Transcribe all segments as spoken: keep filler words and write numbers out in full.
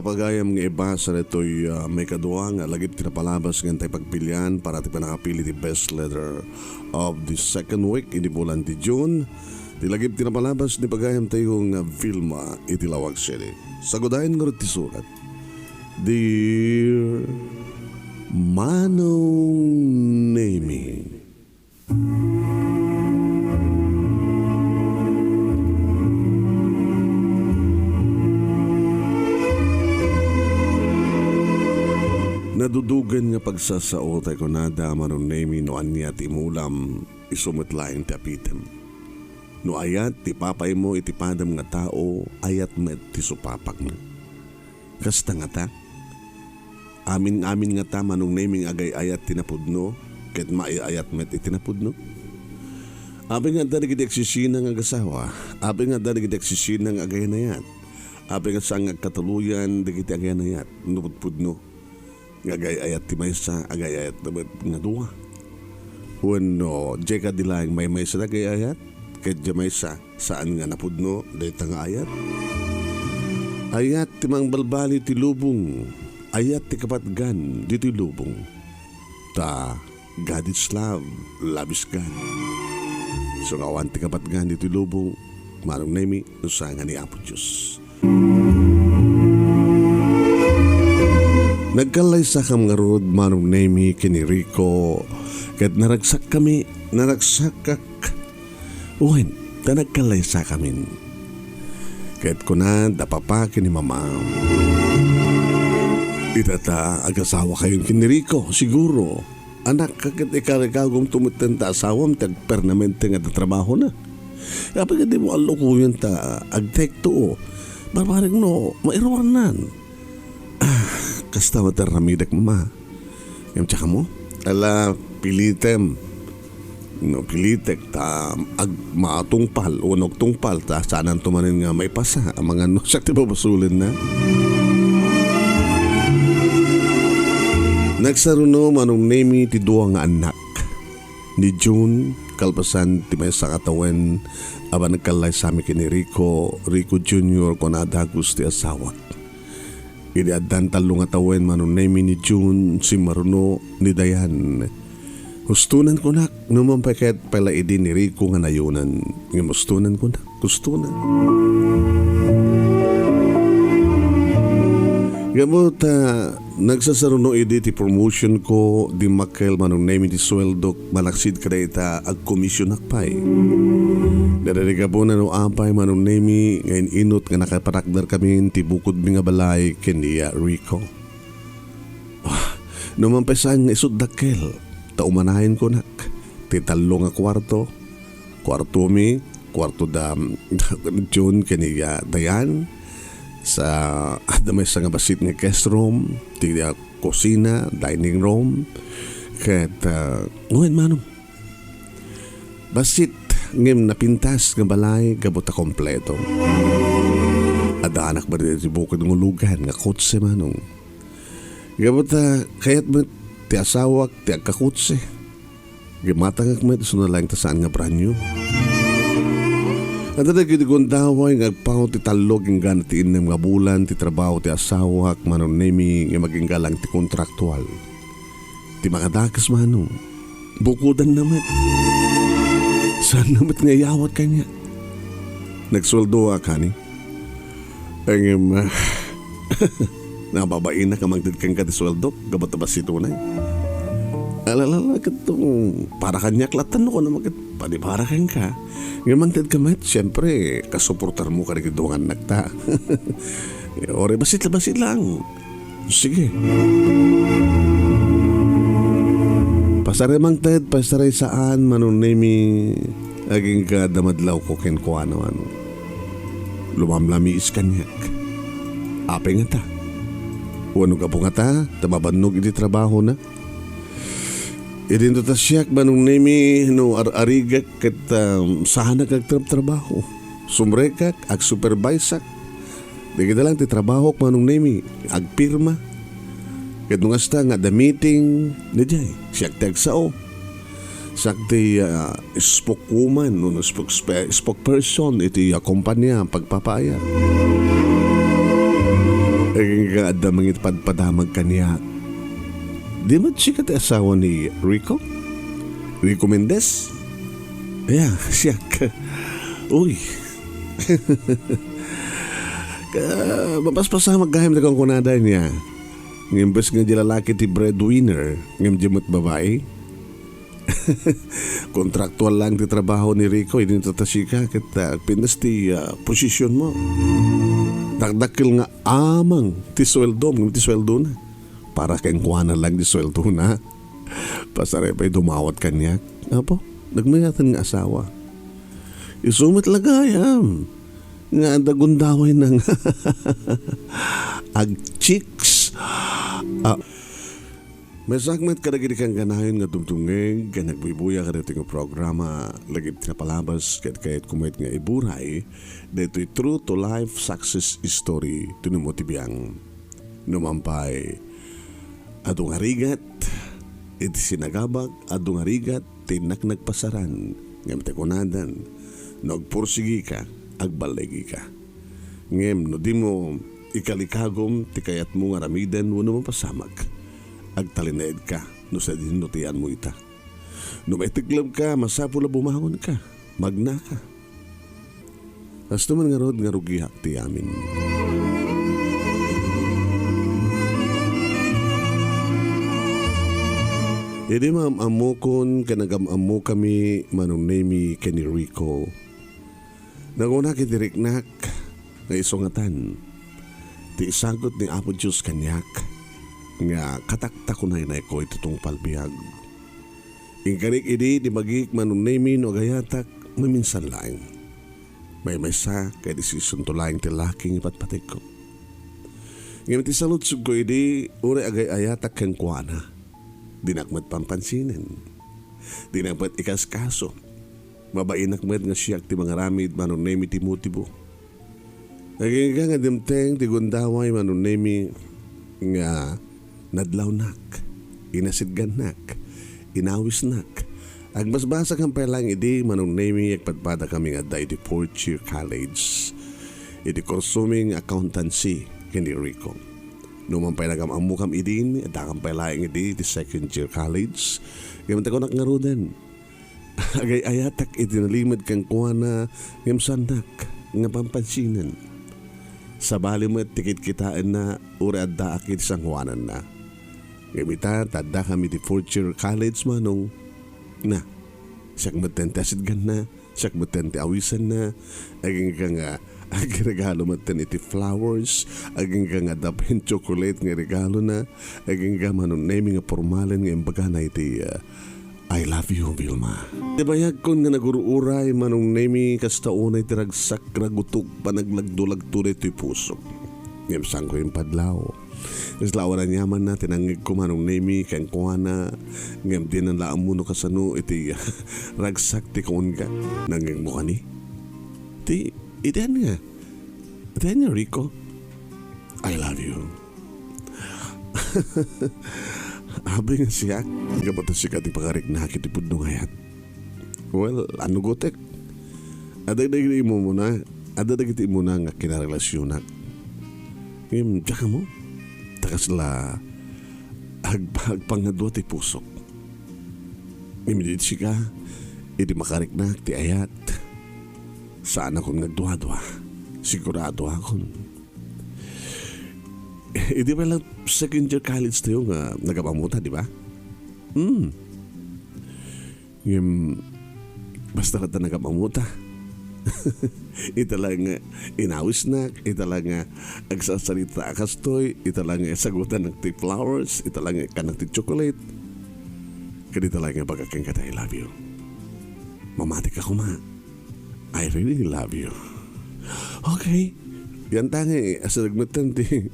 Pagayam nga ibasa daytoy, ah, maikadua nga lagip ti napalabas nga intay pagpilian para ti pannakapili ti best letter of the second week idi bulan ti June. Ti lagip ti napalabas ni pagayam tayo nga Vilma iti Laoag City. Sagudayen ngarud ti surat. Dear Manong Nemi. Nadudugan nga pagsasao tay kunada, Manong Nemi, no ania ti imulam, isu met laeng ti apitem. No ayat ti ipapaymo iti padam nga tao, ayat met ti supapakna. Kasta ngata? Amin-amin ngata, Manong Nemi, nga agay-ayat ti napudno, ket maay-ayat met iti napudno? Apay nga adda dagiti agsisina nga agasawa? Apay nga adda dagiti agsisina nga agayanayat? Apay nga saan nga agkatuloyan dagiti agayanayat no pudpudno? Nga agay-ayat ti maysa, agay-ayat met nga dua. Wenno, diay kadi laeng maymaysa ti agay-ayat, ket diay maysa, saan nga napudno dayta nga ayat? Ayat ti mangbalbaliw ti lubong, ayat ti kapatgan ditoy lubong. Ta, God is love, love is God. So, nga awan ti kapatgan ditoy lubong, Manong Nemi, no saan nga ni Apo Dios. Nagkallaysakam ngarud, Manong Nemi, ken ni Rico, ket naragsakkami, naragsakak. Wen, ta nagkallaysakamin. Ket kuna da papa ken ni mama, "Ita ta agasawakayon ken ni Rico, siguro. Anak, ket ikarigagom to metten ta asawam ti agpernamente nga adda trabahona. Apay nga dimo allokoyen ta agtekto? Barbarek no mairuarnan." Ah, kasta met ti aramidek, ma. Ngem tsaka mo? Ala, pilitem. No, pilitek ta ag-, matungpal, wenno agtungpal, ta saananto manen nga maipasa, amangan no siak ti babasolenna. Nagsaruno, Manong Nemi, ti dua nga annak. Ni June, kalpasan ti maysa nga tawen, a nagkallaysami ken ni Rico, Rico Junior, kuna da Agus ti asawak. Idi addan tallo nga tawen, Manong Nemi, ni June, simmaruno ni Dayan. Hustonan kunak, no man pay ket pay la idi ni Rico nga nayonan. Ngem hustonan kunak, hustonan. Gapu ta nagsasaruno idi ti promotion ko, dimmakkel, Manong Nemi, ti sueldok. Malaksid kadayta, agkomisionak pay. Daydi gapuna no apay, Manong Nemi, nga in-inut nga nakapatakderkamin ti bukodmi nga balay ken ni Rico. Ah, no man pay saan nga isut dakkel, ta umanayen kunak ti tallo nga kuarto, kuartomi, kuarto da June ken ni Dayan, sa adda maysa nga bassit nga guest room, ti, ah, kusina, dining room, ket, ah, wen, Manong. Bassit ngem napintas nga balay gapu ta kompleto. Addanak met daydi bukod nga ulugan nga kotse, Manong. Gapu ta kayat met ti asawak ti agkakotse. Gimatangak met isuna laeng ta saan nga brand new. Adda dagiti gundaway nga agpaw ti tallo agingga ti innem nga bulan ti trabaho ti asawak, Manong Nemi, nga agingga laeng ti kontraktual. Ti makadakes, Manong, bukodanna met. Saanna met nga iyawat kaniak. Nagsueldoak, honey. Ngem, ah, nababainak a mangted kenka ti sueldok, gapu ta bassit unay. Alala, ket, um, para kaniak latta no kunam ket panibara kenka. Ngem mangtedka met, siempre, kasuportarmo kadagiti dua nga annakta. Uray bassit la, bassit lang. Sige. Pasaremangted, pasarem saan, Manong Nemi, agingga adda madlawko kenkuana, Manong. Lumamlamiis kaniak. Apay ngata? Wenno gapu ngata ta mabannog iti trabahona? Idinto ta siak, Manong Nemi, no ar-arigek ket, um, saanak agtrab-trabaho. Sumrekak, agsuperviseak. Dagita lang ti trabahok, Manong Nemi, agpirma. Ket no kasta nga adda meeting, daydiay, siak ti agsao. Siak ti, ah, spokeswoman, no, spokespe-, spokesperson iti, ah, kompania, pagpapaayat. Eh, Nga adda mangitpadpadamag kaniak. Di met sika ti asawa ni Rico? Rico Mendez? Aya, siak. Uy. Ka, mapaspasamak gayam ti kunkunada niya. Nga imbes nga di lalaki ti breadwinner, ngem di met babae. Kontraktual lang ti trabaho ni Rico, idi natatasi ka, ket, ah, agpintas ti, ah, posisyonmo. Dakdakkel nga amang ti sueldom, ngem ti sueldona. Para kenkuana lang ti sueldona. Pasar pay dumawat kaniak. Apo, nagmayaten nga asawa. Isu met la gayam nga adda gundaway nang ag-chicks. Ah, Maysaak met kadagiti kangkanayon nga dumdumngeg ken nagbuybuya kadagiti nga programa, lagip ti napalabas ket kayatko met nga iburay daytoy True to Life Success Story, Tunimo ti Biang. Numan pay, adu nga rigat iti sinagabak, adu nga rigat ti innak nagpasaran, ngem ti kunadan, no agpursigika, agballigika. Ngem no dimo ikalikagum ti kayatmo nga aramiden wenno mapasamak, agtalinaedka no sadino ti yaanmo ita. No maiteklebka, masapul a bumangonka, magnaka. Kastoy man ngarud nga rugiak ti amin. Idi maam-ammokon ken nagam-ammokami, Manong Nemy ken ni Rico, nangunak iti riknak nga isungatan ti isagut ni Apo Dios kaniak nga kataktakunaynayko iti tungpal biag. Inkarik idi ti bagik, Manong Nemy, no agayatak, maminsan laeng. Maymaysa ket isu-isunto laeng ti laki nga ipatpategko. Ngem ti saludsodko idi, uray agay-ayatak kenkuana, dinak met pampansinen. Dinak met ikaskaso. Mabainak met nga siak ti mangaramid, Manong Nemy, ti motibo. Agingga nga dimteng ti gundaway, Manong Nemy, nga nadlawnak, inasidgannak, inawisnak. Agbasbasakam pay laeng idi, Manong Nemy, agpadpadakami nga adda iti fourth year college iti kursomi nga accountancy ken ni Rico. Numan pay nagam-ammokam idin, addakam pay laeng idi ti second year college. Ngem ti kunak ngaruden, agay-ayatak iti nalimed kenkuana, ngem saannak nga pampansinen. Sabali met ti kitkitaenna, uray addaak iti sangoananna. Ngem ita, ta addakam iti fourth year college, Manong. Na, siak metten ti asidganna, siak metten ti awisanna, agingga nga agregalo metten iti flowers, agingga nga adda pay chocolate nga regalona, agingga, Manong Nemy, nga pormalen nga imbagana iti, ah, "I love you, Vilma." Ti bayagkon nga nagur-uray, Manong Nemy, kasta unay ti ragsak, ragutog, panaglagdulagto daytoy pusok. Ngem saanko impadlaw. Kasla awan aniamanna ti nangngegko, Manong Nemy, kenkuana, ngem dinan la ammo no kasano iti ragsak ti kuanga. Nangngegmo kani? Ti, iti ania? Iti ania, Rico? "I love you." Abi nga siak, gapu ta sika ti pakariknak iti pudno nga ayat. Well, ano gutek? Adda dagiti immuna, adda dagiti immuna nga kinarelasionak. Ngem, diak ammo, ta kasla ag-, agpangadua ti pusok. Ngem idi sika, idi makariknak ti ayat, saanakon nga agduadua. Siguradoakon. Idi pay la second year college tayo nga nagam-ammota, di ba? Hmm. Ngem, basta latta nagam-ammota. Ita la nga inawisnak, ita la nga agsasalita a kastoy, ita la nga sagutannak ti flowers, ita la nga ikkannak ti chocolate. Ket ita la nga ibagak kenka ti "I love you." Mamatika koma. "I really love you." Okay. Yan tangi, asideg metten ti,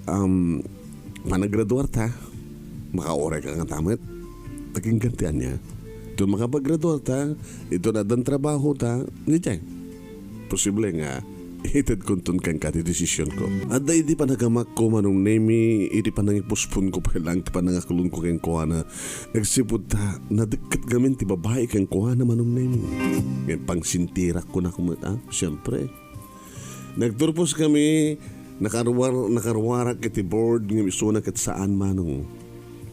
um, panagraduarta. Makaurayka ngata met. Agingga ti ania? Inton makapaggraduarta, inton addan trabahota, diay. Posible nga itedkonton kenka ti desisionko. Adda idi panagamakko, Manong Nemy, idi panangipusponko pay laeng ti panangaklonko kenkuana, agsipud ta nadekket ngamin ti babai kenkuana, Manong Nemy. Ngem pangsintirak kunak met, ah, siempre. Nagturposkami Nakaruar-, nakaruarak iti board ngem isuna ket saan, Manong.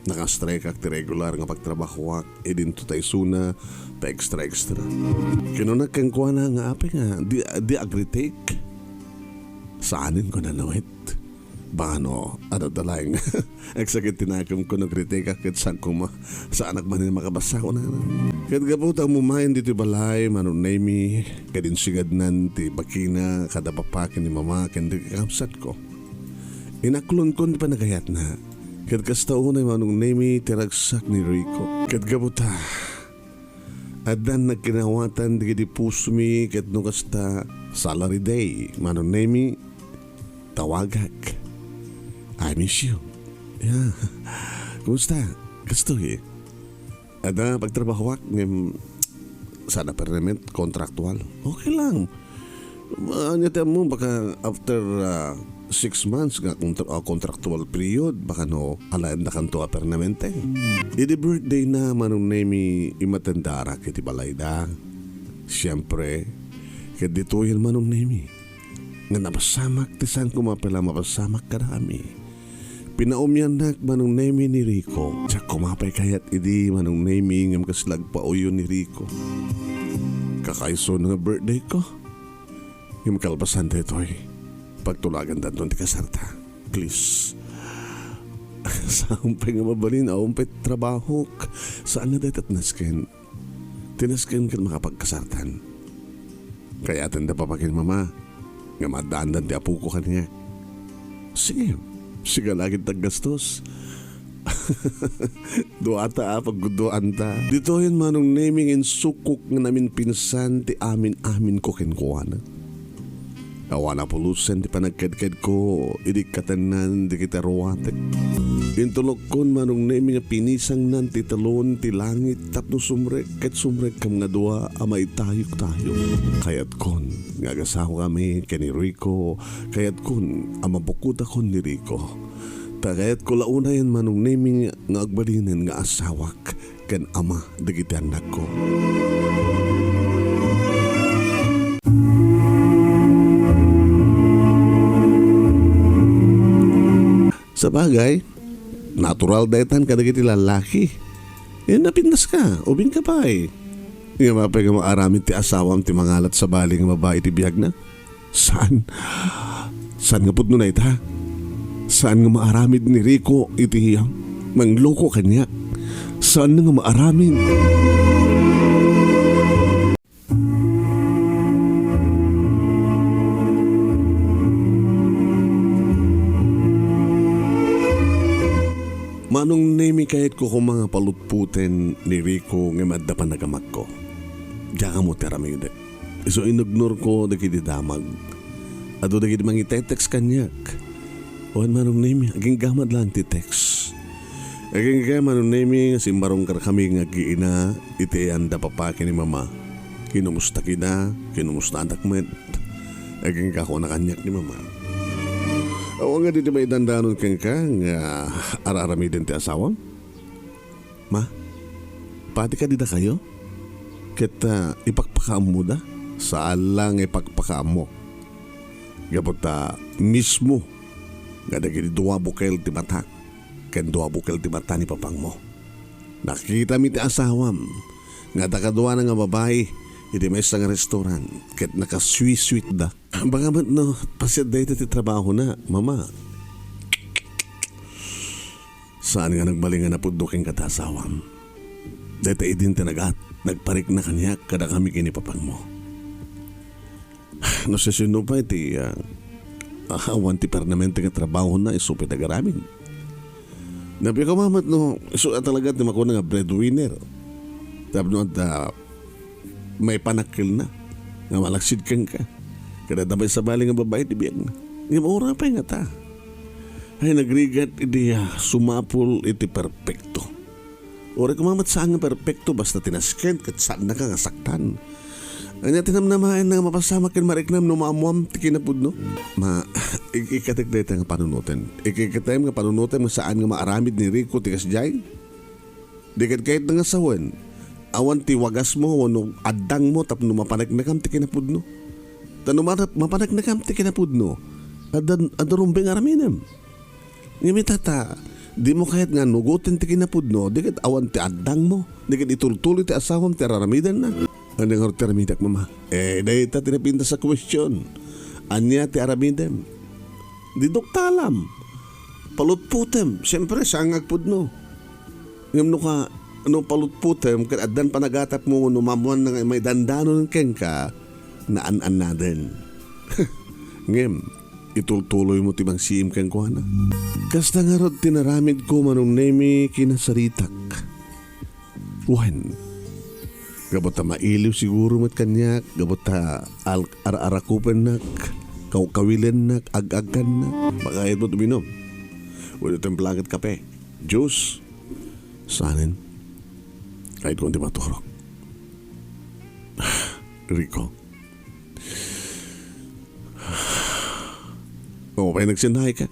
Naka-strike ak ti regular nga pagtrabahoak, idinto ta isuna pa extra-extra. Kinunak kenkuana nga, "Apay nga, di, di agretake?" "Saanen," kunana met. Baka no, ano talaeng. Agsakit ti nakemko no kritikak ket saan koma, saanak manen makabasa, kunana. Ket gapu ta ummayen ditoy balay, Manong Nemy, ket insigadnan ti bakina kada papa ken ni mama ken dagiti kakabsatko. Inaklonkon ti panagayatna. Ket kasta unay, Manong Nemy, ti ragsak ni Rico. Ket gapu ta, addan nagkinawatan dagiti pusomi ket no kasta, salary day, Manong Nemy, tawagak. I miss you. Yeah. Kumusta? Kastoy? Adda pagtrabahoak ngem saan a permanent, contractual. Okay lang. Ania ti ammo, baka after, ah, six months nga kontra-, ah, contractual period, baka no, alaendakanto a permanente. Idi birthday na, Manong Nemy, imatendarak iti balayda. Siempre, ket ditoyen, Manong Nemy, nga napasamak ti saan koma pay la mapasamak kadakami. Pinaumyannak, Manong Nemy, ni Rico. Diak koma pay kayat idi, Manong Nemy, ngem kasla agpauyo ni Rico. Kakaisuna nga birthday ko. Ngem kalpasan daytoy, pagtulagandanton ti kasarta. Please. Saan pay nga mabalin, awan pay trabahok. Saan nga dayta ti nasken? Ti nasken ket makapagkasartan. Kayatenda papa ken mama nga maaddaandan ti apoko kaniak. Sige, siak la ket ti aggastos. Duata a pagguduanta. Ditoyen, Manong Nemy, nga insukok nga naminpinsan ti amin-aminko kenkuana. Awan a pulosen ti panagkedkedko idi katennan dagiti ruatek. Intulokkon, Manong Nemy, nga pinisangnan ti talon ti langit tapno sumrek ket sumrekkam nga dua a maitayok-tayok. Kayatkon nga agasawakami ken ni Rico, kayatkon a mabukodakon ni Rico. Ta kayatko la unayen, Manong Nemy, nga agbalinen nga asawak ken ama dagiti annakko. Sabagay, natural daytan kadagiti lallaki. Eh, napintas ka, ubing ka pay. Ngem apay nga maaramid ti asawam ti mangalat sabali nga babai iti biagna? Saan? Saan nga pudno dayta? Saan nga maaramid ni Rico iti, ah, mangloko kaniak? Saan nga maaramid? Manong Nemy, kayatko koma nga palutpoten ni Rico ngem adda panagamakko. Diak ammo ti aramidek. Isu inignorko dagiti damag. Adu dagiti mangitetext kaniak. Wen, Manong Nemy, agingga met laeng ti text. Agingga, Manong Nemy, nga simmarong kadakami nga aggi-ina iti ayan da papa ken ni mama. Kinumusta kida, kinumustadak met. Agingga kuna kaniak ni mama. Awan nga dita maidandanon kenka nga ar-aramiden ti asawam? Ma, padi kadi dakayo? Ket, ah, ipakpakaammoda? Saan la nga ipakpakaammo. Gapu ta mismo nga dagiti dua bukel ti matak ken dua bukel ti mata ni papangmo. Nakitami ti asawam nga adda kaduana nga babai iti maysa nga restaurant ket nakasweet-sweetda. Baka met no, pasiat dayta ti trabahona, Mama. Saan nga nagbalin nga napudno kenka ti asawam. Dayta idin ti nagat-, nagparikna kaniak kadakami ken ni papangmo. No siasino pay ti, ah, awan ti permanente nga trabahona, isu pay ti agaramid. Nabiag koma met no isu a talaga ti makuna nga breadwinner. Tapno adda maipanakkelna nga malaksid kenka. Ket adda pay sabali nga babai ti biagna. Ngem uray pay ngata. Ay, nagrigat idi, ah, sumapul iti perpekto. Uray koma met saan nga perpekto, basta ti nasken ket saannaka nga saktan. Ania ti namnamaen nga mapasamak ken mariknam no maammuam ti kinapudno? Ma, ik-, ikkatek dayta nga panunoten. Ikkatek nga panunoten nga saan nga maaramid ni Rico ti kasdiay? Di ket kayatna nga sawen, awan ti wagasmo wenno addangmo tapno mapaneknekam ti kinapudno. Ta no ma-, mapaneknekam ti kinapudno, Adda, adda rumbeng aramidem. Ngem ita ta, dimo kayat nga nugoten ti kinapudno, di ket awan ti addangmo, di ket itultuloy ti asawam ti araramidenna. Ania ngarud ti aramidak, mama? Eh, dayta ti napintas a question. Ania ti aramidem? Di duktalam. Palutputem. Siempre, saan nga agpudno. Ngem no ka, no palutputem, ket addan panagatapmo no maammoanna nga maidandanon kenka, naan-annaden. Ngem, itultuloymo ti mangsiim kenkuana. Kasta ngarud ti naramidko, Manong Nemi, kinasaritak. Wen, gapu ta mailiw siguro met kaniak, gapu ta al-, ar-arakupennak, kawkawilennak, ag-agkannak. Makayatmo uminom. Wenno timpla ket kape, juice. Sanen? Kayatko ti maturog. Rico. O, pay nagsinnaay ka.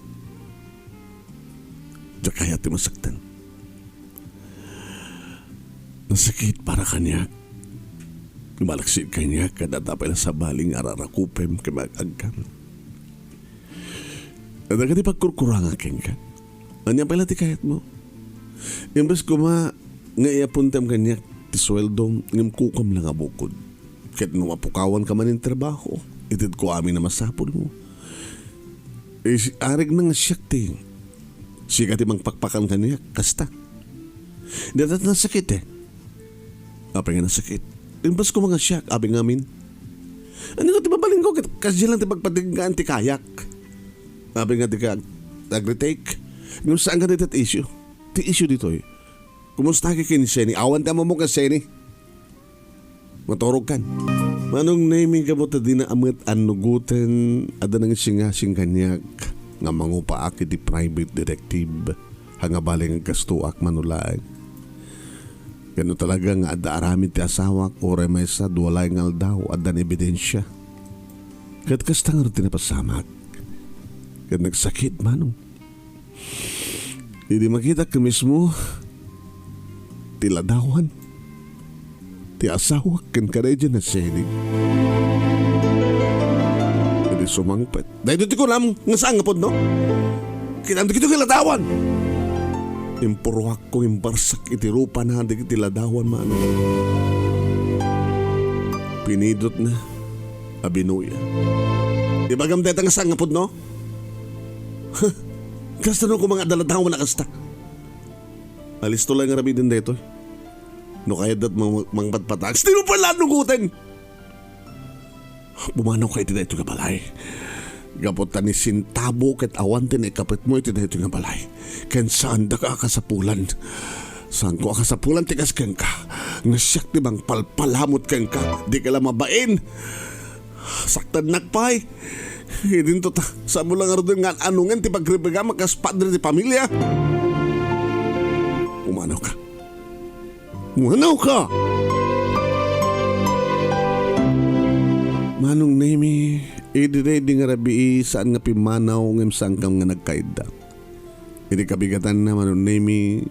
Diak kayat ti masaktan. Nasakit para kaniak. Malaksid kaniak, kada ta pay la sabali nga ararakupem ken ag-agkam. Adda kadi pagkurkuranga kenka? Ania pay la ti kayatmo? Imbes koma nga iapuntem kaniak ti sueldom, ngem kukam la nga bukod. Ket no mapukawanka manen ti trabaho, itedko amin a masapulmo. Eh, si-, arigna nga siak ti, sika ti mangpakpakan kaniak, kasta. Dayta ti nasakit, eh. Apay nga nasakit? Imbes koma nga siak, apay ngamin. Ania nga ti mabalinko, ket kasdiay lang ti pagpatiggaan ti kayak. Apay nga dika ag-, agretake. Ngem saan nga dayta ti issue. Ti issue ditoy, kumusta ka ken Seni? Awan ti ammom ken Seni. Maturog kan. Manong Nemi, gapu ta dina a met annugoten, adda nangisingasing kaniak nga mangupaak iti private detective, ha nga bale nga aggastoak mano laeng. Ken no talaga nga adda aramid ti asawak, uray maysa, dua laeng nga aldaw, addan ebidensia. Ket kasta ngarud ti napasamak. Ket nagsakit, Manong. Idi makitak mismo ti ladawan ti asawak ken kadaydiay a Seni. Idi sumangpet, daytoy ti kunam nga saan nga pudno? Kitam dagitoy nga ladawan. Impuruakko, imbarsak iti rupana dagiti ladawan, Manong. Pinidotna a binuya. Ibagam dayta nga saan nga pudno? Huh, kasta no koma nga adda ladawan a kasta. Alisto laeng nga aramiden daytoy. No kayatdat mang-, mangpatpatag, dimo pay la annugoten. Pumanawka iti daytoy nga balay. Gapu ta ni sentabo ket awan ti naikapetmo iti daytoy nga balay. Ken saandaka a kasapulan. Saanko a kasapulan ti kas kenka. Nga siak ti mangpalpalamut kenka. Dika la mabain. Saktannak pay. Idinto ta, saanmo la ngaruden nga anungen ti pagrebegam a kas padre ti pamilia. Pumanawka. Pumanawka! Manong Nemi, idi daydi nga rabii, saan nga pimmanaw ngem saankam nga nagkaidda. Iti kabigatanna, Manong Nemi,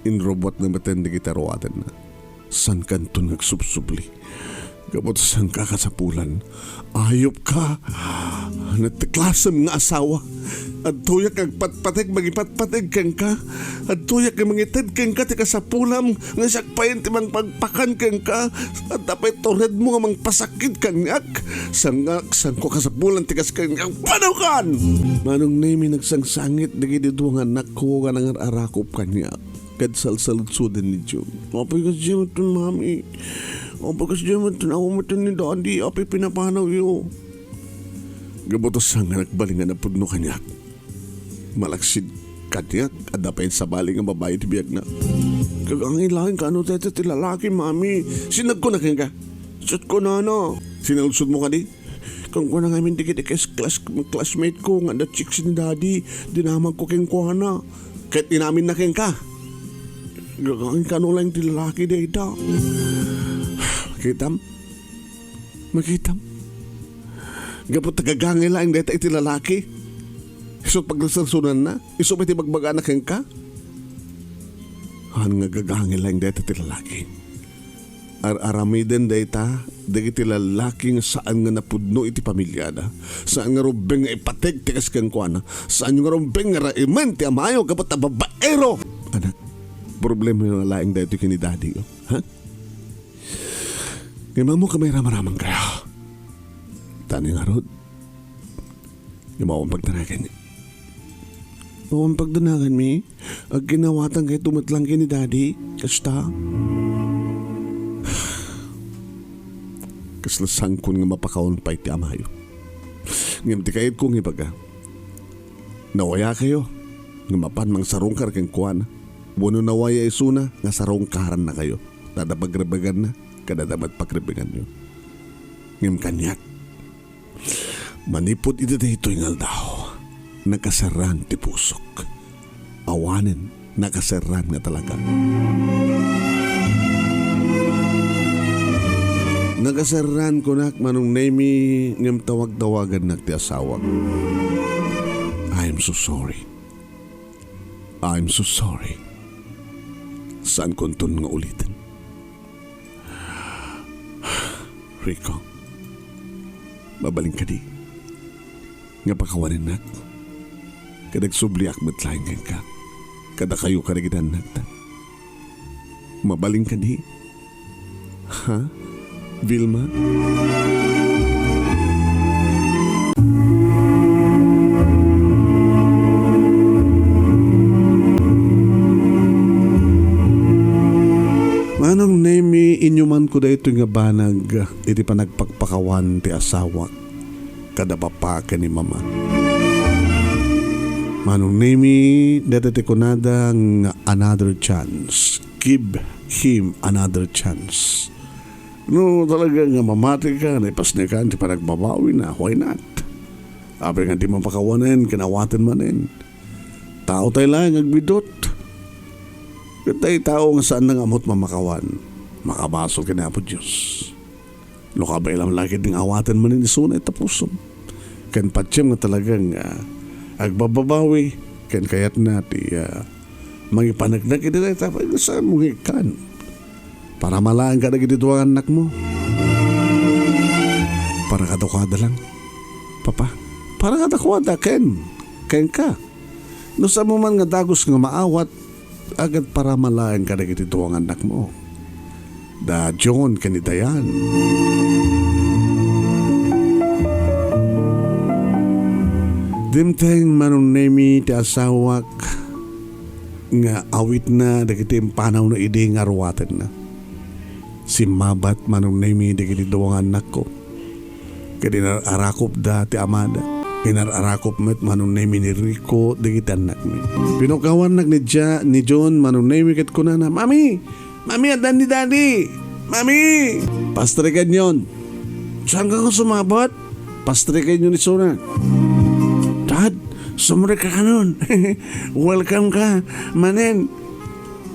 inrubbuatna metten dagiti aruatenna. Saankanton nga agsubsubli. Gapu ta saanka a kasapulan. Ayupka. Nateklasem nga asawa. Adtoyak nga agpatpateg, mangipatpateg kenka. Adtoyak nga mangited kenka ti kasapulam. Nga siak payen ti mangpagpakan kenka. Adda pay turedmo nga mangpasakit kaniak. Saan nga, saanko a kasapulan ti kas kaniak. Panawkan! Manong Nemi, nagsangsangit dagiti dua nga annakko nga nangar-arakop kaniak. Ket salsaludsoden ni Jun. Apay kasdiay metten, Mami? Apay kasdiay metten? Awan metten ni Daddy. Apay pinapanawyo? Gapu ta saan nga nagbalin nga napudno kaniak. Malaksid kaniak, adda pay sabali nga babai ti biagna. Gagangay laeng kaano dayta ti lalaki, Mami. Sino nagkuna kenka? Ket kunana. Sinaludsodmo kadi? Kenkuana ngamin dagiti kes-, class-, classmate ko nga adda chicks ni Daddy, dinamagko kenkuana. Ket inaminna kenka. Gagangay kaano laeng ti lalaki dayta. Kitam? Makitam? Gapu ta gagangay laeng dayta iti lalaki. Isu ti pagrarsarsunanna, isu pay ti bagbagana kenka. Haan nga gagangay laeng dayta ti lalaki. Ar-aramiden dayta dagiti lallaki nga saan nga napudno iti pamiliada. Saan nga rumbeng nga ipategteges kenkuana. Saan nga rumbeng nga raimen ti amayo gapu ta babaero. Anak, problema na laeng daytoy ken ni daddy, oh. Ha? Ngem ammok a mairamaramang kayo. Tani ngarud, ngem awan pagdanagan. Awan pagdanagan mi? Agkinawatan kayto met lang ken ni daddy? Kasta? Kasla sangkon nga mapakawan pay ti amayo. Ngem ti kayatko nga ibaga, nawaya kayo nga mapan mangsarungkar kenkuana. Wenno nawaya isuna nga sarungkaranna kayo. Adda pagrebeganna, ket adda met pagrebeganyo. Ngem kaniak, manipud iti daytoy nga aldaw, nakaserran ti pusok. Awanen nakaserran nga talaga. Nakaserran, kunak, Manong Nemy, ngem tawag-tawagannak ti asawak. I am so sorry. I am so sorry. Saan konton nga uliten. Rico, mabalin kadi nga pakawanennak? Ket agsubliak met laeng kenka, kadakayo kadagiti annakta. Mabalin kadi? Ha? Vilma? Manong Nemy, inyumanko daytoy nga banag iti panagpakpakawan ti asawak kada papa ken ni mama. Manong Nemy, dayta ti kunada nga another chance. Give him another chance. No talaga nga mamati ka, naipasnekan ti panagbabawina, why not? Apay nga di mapakawanen ken awaten manen? Tao tay laeng agbidot. Ket tay tao nga saan nga ammot mamakawan, makabasol ken Apo Dios. No kabaelam la ketdi nga awaten manen isuna ita pusom. Ken patiem nga talaga nga, ah, agbababawi ken kayatna ti, ah, mangipaneknek iti dayta pay, saanmo nga ikkan. Para malaeng kadagiti dua nga annakmo. Para kadakuada lang, Papa. Para kadakuada ken kenka. No saanmo man nga dagus nga maawat, agparama laeng kadagiti dua nga annakmo, da John ken ni Dayan. Dimteng Manong Nemy ti asawak nga awitna dagiti impanawna idi nga aruatenna. Simmabat Manong Nemy dagiti dua nga annakko. Ket inar-arakopda ti amada. Inar-arakop met Manong Nemy ni Rico dagiti annakmi. Pinukawannak ni Ja-, ni John Manong Nemy ket kunana, "Mami! Mami, addan ni Daddy! Mami!" "Pastrikenyon! Saanka nga sumabot? Pastrikenyon isuna!" "Dad, sumrekka kanon! Welcome ka manen!"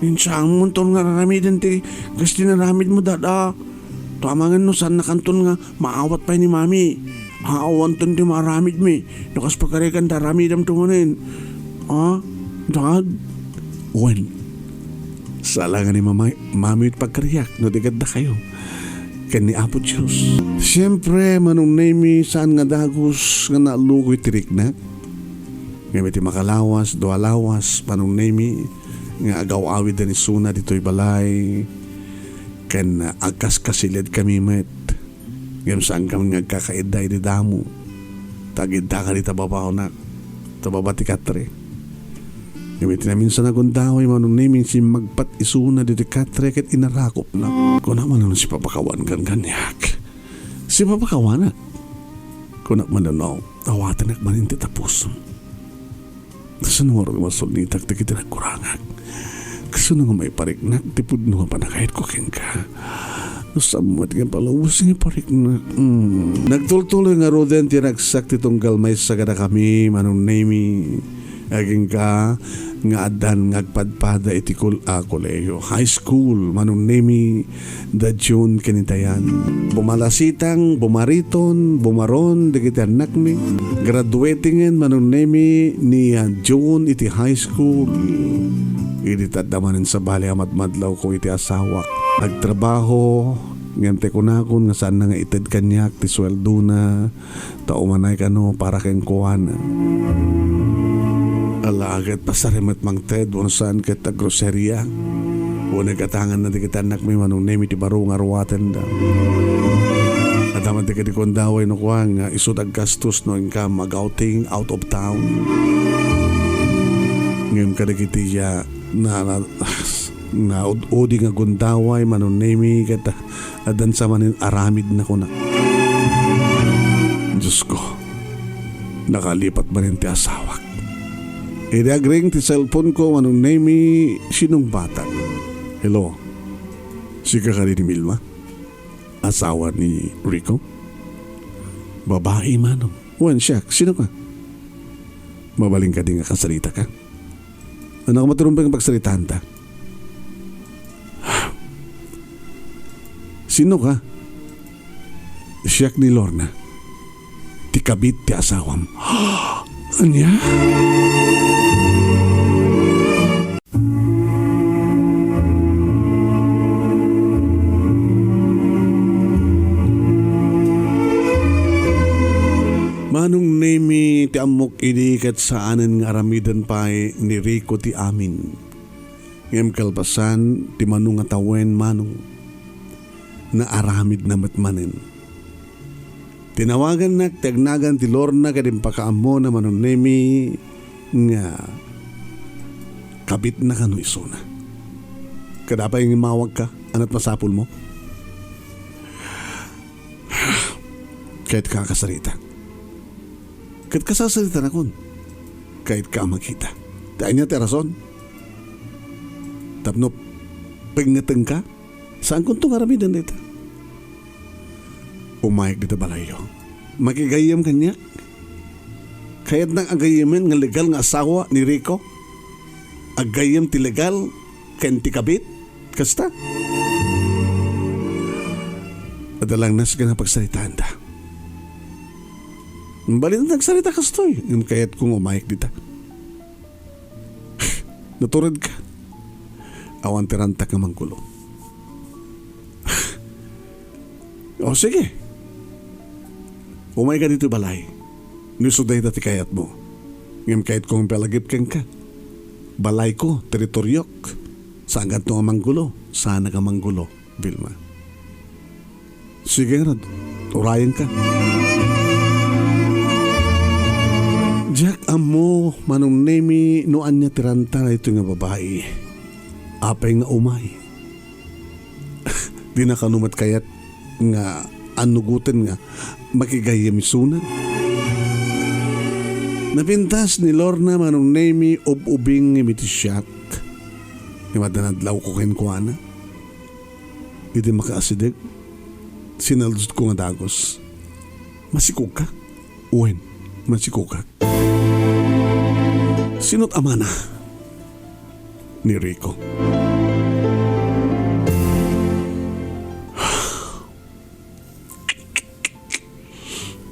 Insaanmonton nga ar-aramiden ti kas ti inaramidmo, Dad, a. Ta amangan no saannakanton nga maawat pay ni Mami. Awanton ti maaramidmi. No kas pagarigan, da aramidamto manen. A, Dad? Wen, sala nga ni Mama, Mami ti pagkariak no di ket dakayo ken ni Apo Dios. Siempre, Manong Nemy, saan nga dagus nga naalukoy ti riknak. Ngem iti makalawas, dua lawas, Manong Nemy, nga agaw-awiden isuna ditoy balay, ken agkaskasiledkami met. Ngem saankami nga agkakaidda iti damo, ta agiddaka dita babaonak, ta baba ti katre. Ngem iti naminsan a gundaway, Manong Nemy, simmagpat isuna ditoy katre ket inarakopna. Kuna manen, "Sipapakawankan kaniak. Sipapakawanak." Kunak manen, "No, awatenak manen ti tapusom." Kasano ngarud nga masulnitak dagiti nagkurangak? Kasano nga maipariknak ti pudno nga panagayatko kenka? No saan met nga palubos nga ipariknak? Mm. Nagtultuloy ngaruden ti ragsak ti tunggal maysa kadakami, Manong Nemy. Agingga nga addan nga agpadpada iti kol-, a, kolehiyo, high school, Manong Nemy, da John ken ni Dayan. Bumalasitang, bumariton, bumaron dagiti annakmi. Graduating-en, Manong Nemy, ni, ah, John iti high school. Idi ta adda manen sabali a madmadlawko iti asawak. Nagtrabaho, ngem ti kunakon nga saanna nga ited kaniak ti sueldona, ta umanay kano para kenkuana. Ala ket pasari met mangted wenno saan ket a groseria. Wenno gatanganna dagiti annakmi, Manong Nemi, ti baro nga ruatenda. Adda man ti kadi gundaway no kua nga isu ti aggastos no inka mag-outing out of town. Ngem kadagiti ya na, na, na ud-udi nga gundaway, Manong Nemi, ket addan sa manen aramidna kunak. Diosko, nakalipat manen ti asawak. Idi agring ti cellphone ko, Manong Nemi, sinungbatak. Hello. Sika kadi ni Milma? Asawa ni Rico? Babai, Manong. Wen, siak. Sino ka? Mabalin kadi nga kasarita ka? Ano ka maturumbeng pagsaritaanta? Sino ka? Siak ni Lorna. Ti kabit ti asawam. Ania? Manong Nemi, ti ammok idi ket saanen nga aramiden pay ni Rico ti amin. Ngem kalpasan ti mano nga tawen, Manong, naaramidna met manen. Tinawagannak ti agnagan ti Lorna ket impakaammona, Manong Nemi, nga kabitna kano isuna. Kada pay nga immawagka, ania't masapulmo? Kayatka a kasarita. Ket kasasaritanakon. Kayatka a makita. Ti ania ti rason? Tapno pengngetenka? Saankonto nga aramiden dayta. Umayek dita balayyo. Makigayyem kaniak? Kayatnak a gayyemen nga legal nga asawa ni Rico? Aggayyem ti legal ken ti kabit? Kasta? Adda lang nasken a pagsaritaanda. Balin nagsarita kastoy, ngem kayatko nga umayek dita. Naturedka. Awan ti rantak nga manggulo. O, sige. Umayka ditoy balay. No isu dayta ti kayatmo. Ngem kayatko nga ipalagip kenka. Balayko, teritoriok. Saankanto nga manggulo. Saanak a manggulo. Vilma. Sige, Rod. Urayenka. Diak ammo, Manong Nemi, no ania ti ranta daytoy nga babai. Apay nga umay? Dina kano met kayat nga annugoten nga makigayyem isuna? Napintas ni Lorna, Manong Nemi, ub-ubing ngem iti siak. Ngem adda nadlawko kenkuana. Idi makaasideg, sinaldutko nga dagus. Masikogka? Wen, masikogak. Sino't amana? Ni Rico.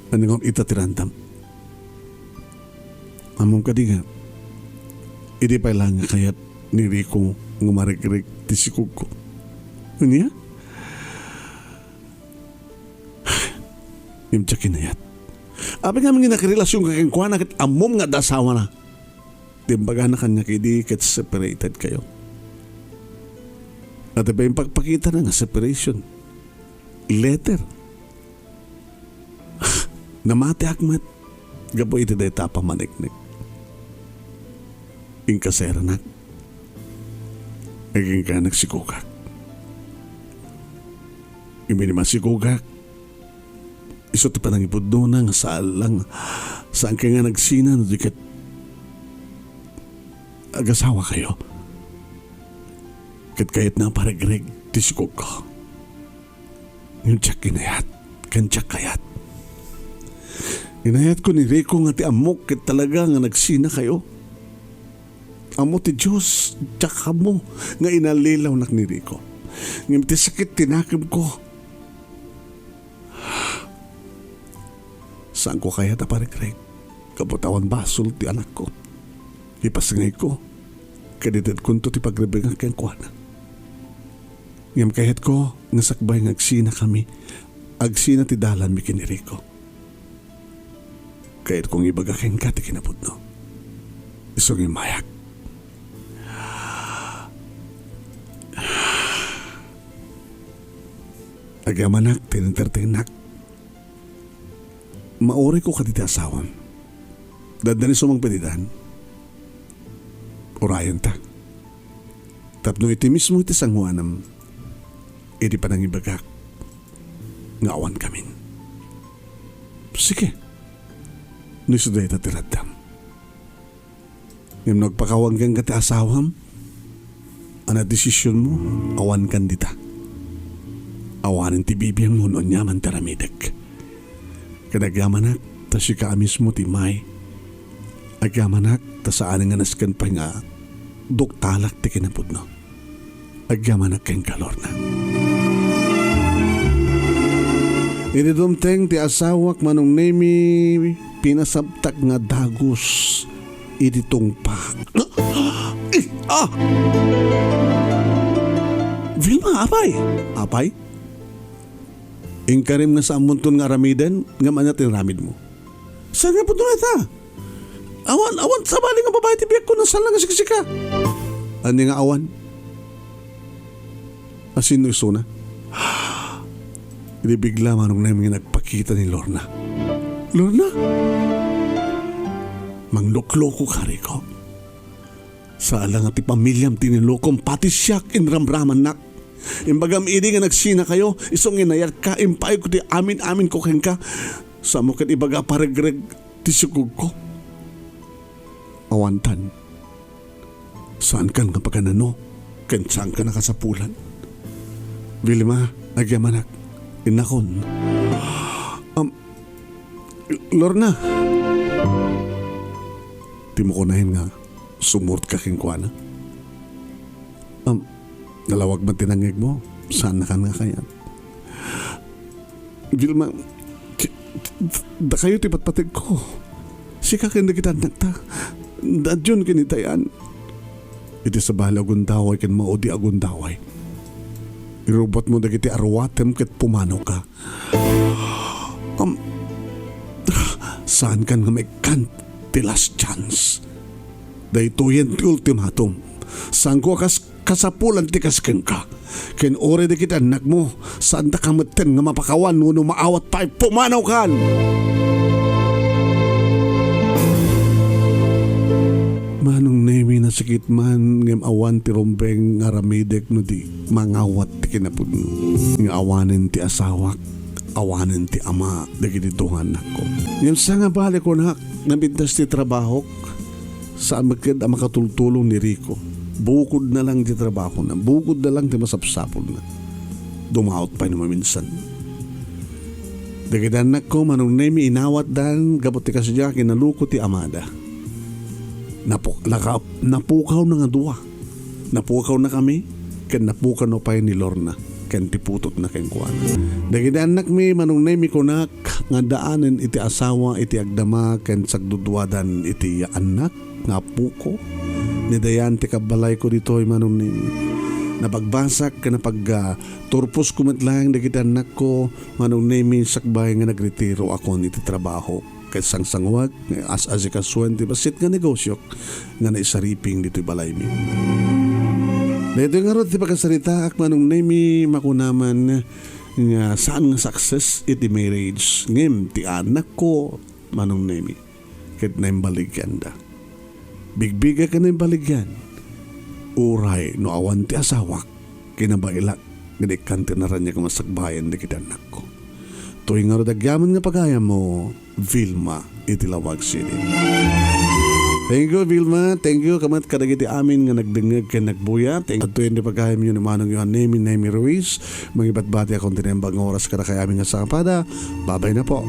Ania ngem ita ti randam? Ammom kadi nga, idi pay laeng nga kayat ni Rico nga maregreg ti sikogko. Ania? Ngem diak inayat. Apay ngamin nga nakirelasionka kenkuana ket ammom nga adda asawana? Ti imbagana kaniak idi ket separated kayo. Ket imbagana nga separation letter. Namatiak met gapu iti dayta a pammaniknik. Inka saranak. Agingga nagsikogak. Idi masikogak, isu ti panangipudnona nga saan lang, saanka nga nagsina no di ket agasawakayo. Ket kayatna a paregreg ti sikogko. Ngem diak inayat, ken diak kayat. Inayatko ni Rico nga ti ammok ket talaga nga nagsinakayo. Ammo ti Dios, diak ammo nga inallilawnak ni Rico. Ngem ti sakit ti nakemko, saanko kayat a paregreg. Gapu ta awan basol ti anakko. Ipasngayko. Kaditedkonto ti pagrebengak kenkuana. Ngem kayatko nga sakbay nga agsinakami, agsina ti dalanmi ken ni Rico. Kayatko nga ibaga kenka ti kinapudno. Isu nga immayak. Agyamanak ti entertainnak. Maurayko kadagiti asawam. Daddan isu mangpadidan. Urayenta. Tapno iti mismo iti sangoanam, idi panangibagak nga awan kamin. Sige. No isu dayta ti raddam. Ngem no agpakawan kenka ti asawam, a nadesisionmo, awankan dita. Awanen ti bibiangmo no aniaman ti aramidek. Ket agyamanak, ta sika a mismo ti immay. Agyamanak, ta saan nga nasken pay nga duktalak ti kinapudno. Agyamanak kenka, Lorna. Idi dumteng ti asawak, Manong Nemi, pinasabtak nga dagus iti tungpa. Ah! Vilma, apay? Apay? Inkarim nga saanmonton nga aramiden, ngem ania ti inaramidmo? Saan nga pudno ita? Awan, awan sabali nga babai ti biagko, no saan lang nga siksika. Ania nga awan? A, sinno isuna? Idi bigla, Manong Nemi, nga nagpakita ni Lorna. Lorna? Mangluklokoka, Rico. Saan lang nga ti pamiliam ti nilukom, pati siak, inramramannak. Imbagam idi nga nagsinakayo, isu nga inayatka, impaayko ti amin-aminko kenka. Saanmo ket ibaga a paregreg ti sikogko. Awantan. Saankan nga paganano, ken saankan a kasapulan. Vilma, agyamanak, innakon. Am, Lorna! Dimo kunaen nga sumurotka kenkuana? Am, nalawag met ti nangngegmo, saannakan nga kayat. Vilma, ti, ti, dakayo ti patpategko. Sika ken dagiti annakta, daadyonyo ken ni Dayan. Iti sabali a gundaway ken maudi a gundaway, irubotmo dagiti aruatem ket pumanawka. Am, saankan nga maikkan ti last chance. Daytoyen ti ultimatum. Saanko a kas-, kasapulan ti kas kenka. Ken uray dagiti annakmo, saandaka metten nga mapakawan wenno maawat pay, pumanawkan! Manong Nemi, nasakit man, ngem awan ti rumbeng nga aramidek no di mangawat ti kinapudno. Nga awanen ti asawak, awanen ti ama dagiti dua nga annakko. Ngem sangabali kunak, napintas ti trabahok, saan met ket a makatultulong ni Rico. Bukodna lang ti trabahona, bukodna lang ti masapsapulna. Dumaot pay no maminsan. Dagiti annakko, Manong Nemi, inawatdan gapu ti kasta, kinaluko ti amada. Napu-, naka-, napukawna nga dua. Napukawna kami, ken napukawna pay ni Lorna, ken ti putotna kenkuana. Dagiti annakmi, Manong Nemi, kunak nga addaanen iti asawa iti agdama ken sagduduadan iti annak nga apoko. Ni Dayan ti kabbalayko ditoy, Manong Nemi. Napagbasak ken napag-, ah, turposko met laeng dagiti annakko, Manong Nemi, sakbay nga nagretiroakon iti trabaho ket sangsanguak nga as-asikasuen ti bassit nga negosiok nga naisariping ditoy balaymi. Daytoy ngarud ti pakasaritaak, Manong Nemi, makunaman nga saan nga success iti marriage ngem ti annakko, Manong Nemi, ket naimbaligyanda. Bigbigak a naimbaligan. Uray no awan ti asawak, kinabaelak nga di kan ti naraniag nga masakbayan dagiti annakko. Toy ngarud agyaman nga pagayammo, Vilma, iti Laoag City. Thank you, Vilma. Thank you kamet kadagiti amin nga nagdengngeg ken nagbuya. Thank you. Adtoyen ti pagayamyo ni Manong Yohan Nemi, Nemi Ruiz. Mangibatbati akon ti naimbag nga oras kadakayamin nga sangpada. Babay na po.